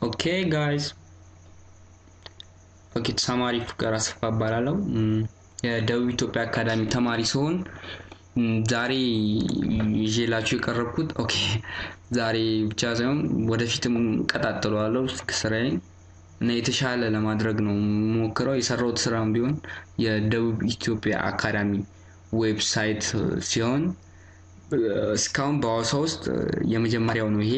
Okay guys, okay, ተማሪ ፍቅር አሰፋ እባላለሁ። የደቡብ ኢትዮጵያ አካዳሚ ተማሪ ሲሆን ዛሬ ይዤላችሁ የቀረብኩት፣ okay፣ ዛሬ ብቻ ሳይሆን ወደፊትም ቀጣጥለዋለሁ ስራዬን እና የተሻለ ለማድረግ ነው የምሞክረው። የሰራሁት ስራም ቢሆን የደቡብ ኢትዮጵያ አካዳሚ website ሲሆን እስካሁን በሐዋሳ ውስጥ የመጀመሪያው ነው። ይሄ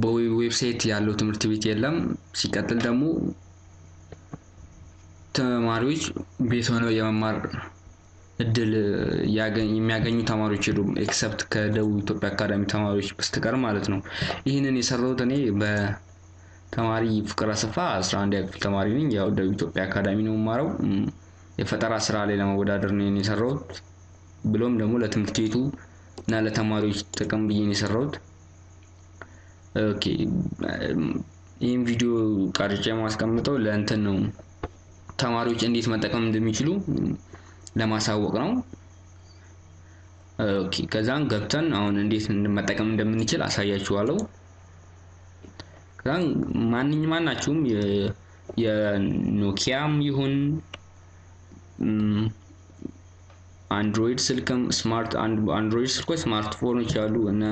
በ website ያለው ትምህርት ቤት የለም። ሲቀጥል ደግሞ ተማሪዎች ቤት ሆነው የመማር እድል የሚያገኙ ተማሪዎች የሉም፣ except ከደቡብ ኢትዮጵያ አካዳሚ ተማሪዎች በስተቀር ማለት ነው። ይህንን የሰራሁት እኔ በተማሪ ፍቅር አሰፋ 11ኛ ክፍል ተማሪ ነኝ። ያው ደቡብ ኢትዮጵያ አካዳሚ ነው የምማረው። የፈጠራ ስራ ላይ ለመወዳደር ነው የሰራሁት። ብሎም ደግሞ ለትምህርት ቤቱ እና ለተማሪዎች ጥቅም ብዬ ነው የሰራሁት። Okay፣ ይህን ቪዲዮ ቀርጬ የማስቀምጠው ለእንትን ነው፣ ተማሪዎች እንዴት መጠቀም እንደሚችሉ ለማሳወቅ ነው። Okay፣ ከዛን ገብተን አሁን እንዴት መጠቀም እንደምንችል አሳያችኋለሁ። ከዛን ማናችሁም የኖኪያም ይሁን አንድሮይድ ስልክም፣ smart አንድሮይድ ስልኮች፣ ስማርትፎኖች ያሉ እነ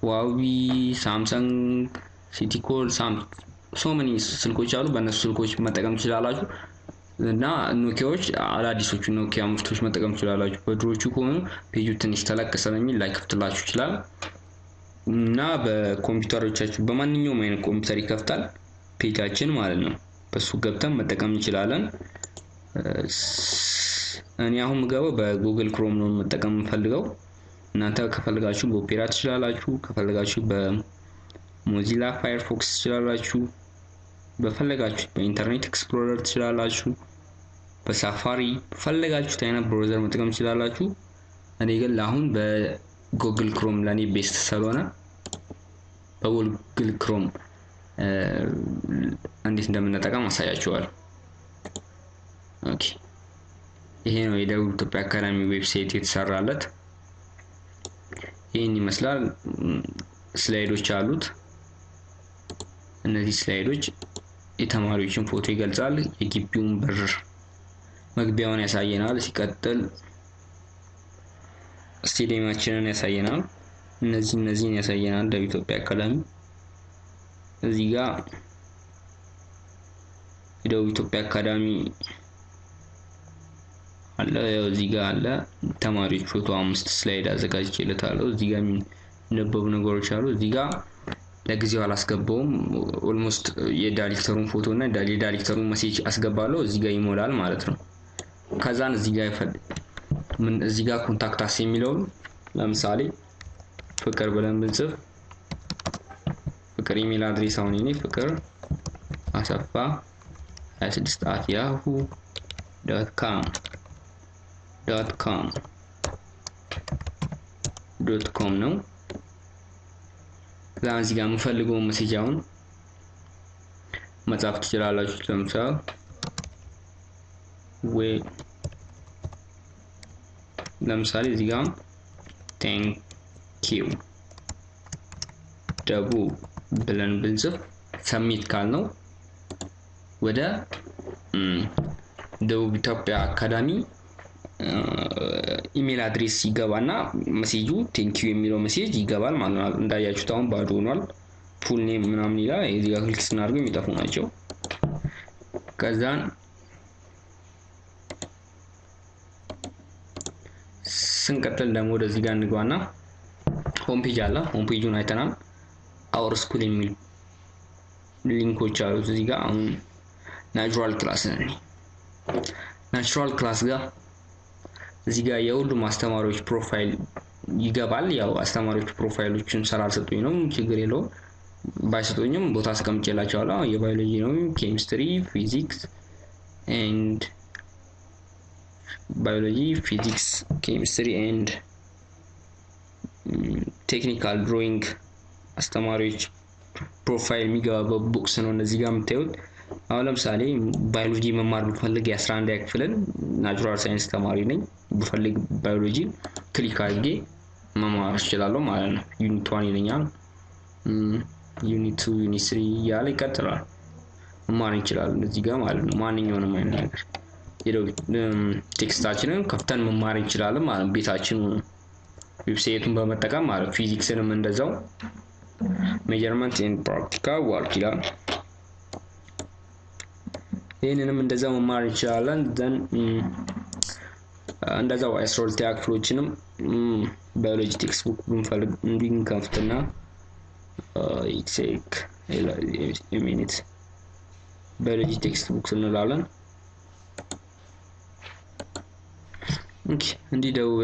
ሁዋዊ፣ ሳምሰንግ፣ ሲቲኮል፣ so many ስልኮች አሉ። በእነሱ ስልኮች መጠቀም ትችላላችሁ። እና ኖኪያዎች፣ አዳዲሶቹ ኖኪያ ምርቶች መጠቀም ትችላላችሁ። በድሮቹ ከሆኑ ፔጁ ትንሽ ተለቅ ስለሚል ላይከፍትላችሁ ይችላል። እና በኮምፒውተሮቻችሁ በማንኛውም አይነት ኮምፒውተር ይከፍታል page ኣችን ማለት ነው። በሱ ገብተን መጠቀም እንችላለን። እኔ አሁን የምገባው በጉግል ክሮም ነው መጠቀም የምፈልገው። እናንተ ከፈለጋችሁ በኦፔራ ትችላላችሁ፣ ከፈለጋችሁ በሞዚላ ፋየርፎክስ ትችላላችሁ፣ በፈለጋችሁት በኢንተርኔት ኤክስፕሎረር ትችላላችሁ፣ በሳፋሪ፣ በፈለጋችሁት አይነት browser መጠቀም ትችላላችሁ። እኔ ግን ለአሁን በጉግል ክሮም ለእኔ best ስለሆነ በጉግል ክሮም እንዴት እንደምንጠቀም አሳያችኋለሁ። Okay፣ ይሄ ነው የደቡብ ኢትዮጵያ አካዳሚ website የተሰራለት። ይህን ይመስላል። Slide ኦች አሉት። እነዚህ slide ኦች የተማሪዎችን ፎቶ ይገልጻል። የግቢውን በር መግቢያውን ያሳየናል። ሲቀጥል ስቴዲየማችንን ያሳየናል። እነዚህን ያሳየናል። ደቡብ ኢትዮጵያ አካዳሚ እዚህ ጋር የደቡብ ኢትዮጵያ አካዳሚ አለ። ያው እዚህ ጋር አለ ተማሪዎች ፎቶ፣ አምስት slide አዘጋጅቼለታለሁ። እዚህ ጋር የሚነበቡ ነገሮች አሉ። እዚህ ጋር ለጊዜው አላስገባውም። Almost የዳይሬክተሩን ፎቶ እና የዳይሬክተሩን message አስገባለሁ። እዚህ ጋር ይሞላል ማለት ነው። ከዛን እዚህ ጋር ምን፣ እዚህ ጋር contact us የሚለውን ለምሳሌ ፍቅር ብለን ብንጽፍ፣ ፍቅር email address አሁን እኔ ፍቅር አሰፋ 26@yahoo.com .com .com ነው። ከዛ እዚህ ጋር የምፈልገውን message አሁን መጻፍ ትችላላችሁ። ለምሳሌ እዚህ ጋር "thank you ደቡብ" ብለን ብንጽፍ submit ካልነው ወደ ደቡብ ኢትዮጵያ አካዳሚ email address ይገባና message ኡ "thank you" የሚለው message ይገባል ማለት ነው። እንዳያችሁት አሁን ባዶ ሆኗል። Full name ምናምን ይላል። እዚህ ጋር click ስናደርገው የሚጠፉ ናቸው። ከዛን ስንቀጥል ደግሞ ወደዚህ ጋር እንግባና home page አለ። Home page ኡን አይተናል። Our school የሚል link ኦች አሉት። እዚህ ጋር አሁን natural class ነን። Natural class ጋር እዚህ ጋር የሁሉም አስተማሪዎች profile ይገባል። ያው አስተማሪዎች profile ኦችን ስላልሰጡኝ ነው፣ ችግር የለውም። ባይሰጡኝም ቦታ አስቀምጬላቸዋለሁ። የባዮሎጂ ነው፣ ኬሚስትሪ፣ ፊዚክስ and biology፣ physics፣ chemistry and technical drawing አስተማሪዎች profile የሚገባበት box ነው። እነዚህ ጋር የምታዩት አሁን ለምሳሌ ባዮሎጂ መማር ብፈልግ፣ የ11ኛ ክፍልን natural science ተማሪ ነኝ፣ ብፈልግ ባዮሎጂ click አድርጌ መማር እችላለሁ ማለት ነው። Unit 1 ይለኛል። Unit 2፣ unit 3 እያለ ይቀጥላል። መማር እንችላለን እዚህ ጋር ማለት ነው። ማንኛውንም አይነት ነገር text ኣችንን ከፍተን መማር እንችላለን ማለት ነው። ቤታችን website ኡን በመጠቀም ማለት። ፊዚክስንም እንደዛው measurement and practical work ይላል። ይህንንም እንደዛው መማር እንችላለን። Then እንደዛው 12ኛ ክፍሎችንም biology textbook ብንፈልግ እንዲህ እንከፍትና፣ take minute፣ biology textbook እንላለን። Okay፣ እንዲህ ደቡብ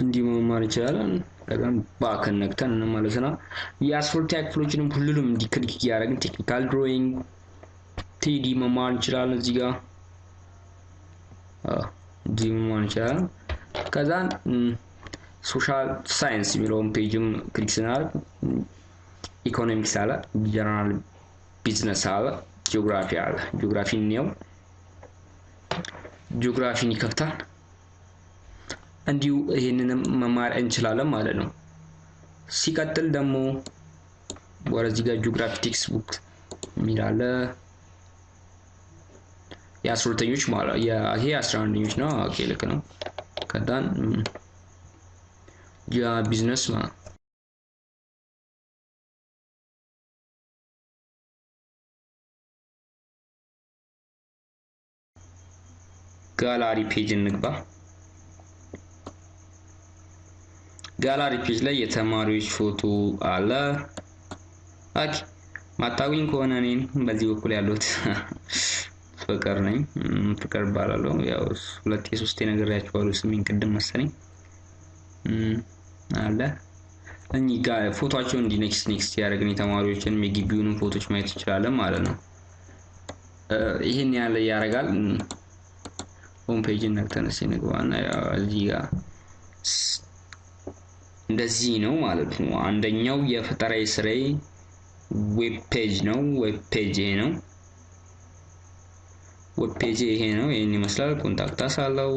እንዲህ መማር እንችላለን። ከዛም back ነክተን እንመለስና የ12ኛ ክፍሎችንም ሁሉንም እንዲህ click እያደረግን technical drawing፣ TD መማር እንችላለን። እዚህ ጋር እዚህ መማር እንችላለን። ከዛን social science የሚለውን page ም click ስናደርግ ኢኮኖሚክስ አለ፣ general business አለ፣ ጂኦግራፊ አለ። ጂኦግራፊ እንየው። ጂኦግራፊን ይከፍታል። እንዲሁ ይሄንንም መማር እንችላለን ማለት ነው። ሲቀጥል ደግሞ ወደዚህ ጋር geography textbook የሚል አለ። የ12ኞች ማለት፣ ይሄ 11ኞች ነው። Okay፣ ልክ ነው። ከዛን ቢዝነስ ማለት፣ gallery page እንግባ። Gallery page ላይ የተማሪዎች ፎቶ አለ። Okay፣ ማታውኝ ከሆነ እኔን በዚህ በኩል ያሉት ፍቅር ነኝ። ፍቅር እባላለሁ። ያው ሁለቴ ሶስቴ ነግሬያችኋለሁ ስሜን ቅድም መሰለኝ አለ። እኚህ ጋር ፎቶአቸውን እንዲህ next next ያደረግን የተማሪዎችን የግቢውንም ፎቶች ማየት እንችላለን ማለት ነው። ይህን ያለ ያደርጋል። Home page ን ነክተን እስኪ እንግባና እዚህ ጋር እንደዚህ ነው ማለት ነው። አንደኛው የፈጠራ ስራዬ web page ነው። Web page ይሄ ነው። Web page ይሄ ነው። ይሄን ይመስላል። Contact us አለው።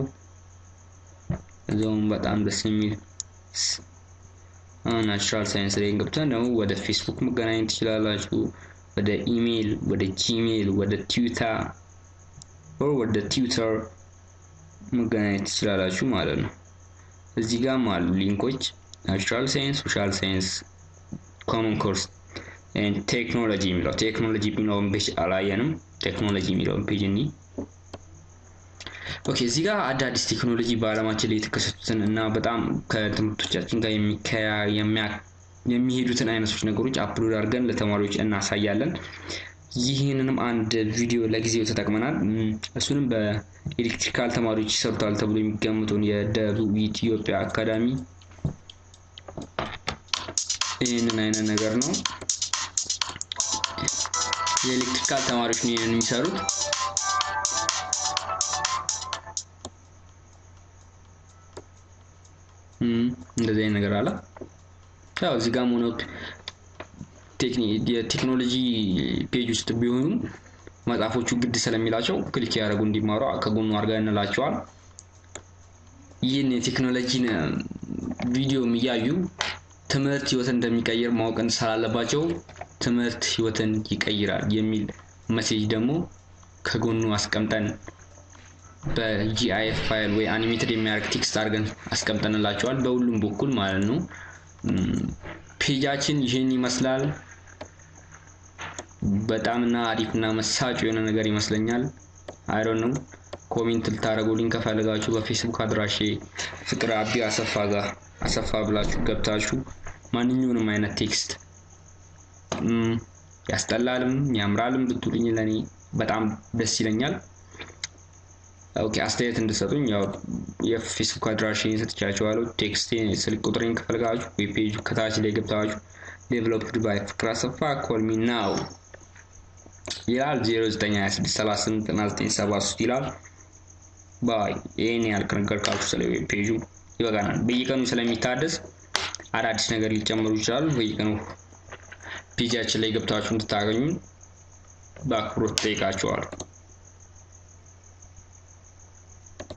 እዛውም በጣም ደስ የሚል natural science ላይ ገብተን ደግሞ ወደ ፌስቡክ መገናኘት ትችላላችሁ። ወደ ኢሜይል፣ ወደ Gmail፣ ወደ ትዊተር or ወደ ትዊተር መገናኘት ትችላላችሁ ማለት ነው። እዚህ ጋርም አሉ link ኦች፣ natural science፣ social science፣ common course፣ technology የሚለው፣ ቴክኖሎጂ የሚለውን page አላየንም። ቴክኖሎጂ የሚለውን page እኒ okay፣ እዚህ ጋር አዳዲስ ቴክኖሎጂ በአለማችን ላይ የተከሰቱትን እና በጣም ከትምህርቶቻችን ጋር የሚሄዱትን አይነቶች ነገሮች upload አድርገን ለተማሪዎች እናሳያለን። ይህንንም አንድ ቪዲዮ ለጊዜው ተጠቅመናል። እሱንም በ electrical ተማሪዎች ይሰሩታል ተብሎ የሚገምቱን የደቡብ ኢትዮጵያ አካዳሚ ይህንን አይነት ነገር ነው። የ electrical ተማሪዎች ነው ይህንን የሚሰሩት። እንደዚህ አይነት ነገር አለ። ያው እዚህ ጋር ሆነ የቴክኖሎጂ page ውስጥ ቢሆኑ መጽሐፎቹ ግድ ስለሚላቸው click ያደረጉ እንዲማሩ ከጎኑ አድርጋ እንላቸዋል። ይህን የቴክኖሎጂን ቪዲዮ እያዩ ትምህርት ህይወትን እንደሚቀይር ማወቅ ስላለባቸው ትምህርት ህይወትን ይቀይራል የሚል message ደግሞ ከጎኑ አስቀምጠን በ GIF file ወይ animated የሚያደርግ text አድርገን አስቀምጠንላቸዋል በሁሉም በኩል ማለት ነው። Page ኣችን ይህን ይመስላል። በጣም እና አሪፍ እና መሳጭ የሆነ ነገር ይመስለኛል። I don't know፣ comment ልታደርጉልኝ ከፈለጋችሁ በፌስቡክ አድራሼ ፍቅር አቢ አሰፋ ጋር አሰፋ ብላችሁ ገብታችሁ ማንኛውንም አይነት text ያስጠላልም ያምራልም ብትሉኝ ለኔ በጣም ደስ ይለኛል። Okay፣ አስተያየት እንድሰጡኝ ያው የፌስቡክ አድራሻዬን ሰጥቻችኋለሁ። Text ኤን፣ ስልክ ቁጥሬን ከፈለጋችሁ web page ኡ ከታች ላይ ገብታችሁ developed by ፍቅር አሰፋ፣ call me now ይላል፣ 0926389973 ይላል። Bye። ይሄን ያህል ከነገርኳችሁ ስለ web page ኡ ይበቃናል። በየቀኑ ስለሚታደስ አዳዲስ ነገር ሊጨምሩ ይችላሉ። በየቀኑ page ኣችን ላይ ገብታችሁ እንድታገኙ በአክብሮት ጠይቃችኋለሁ።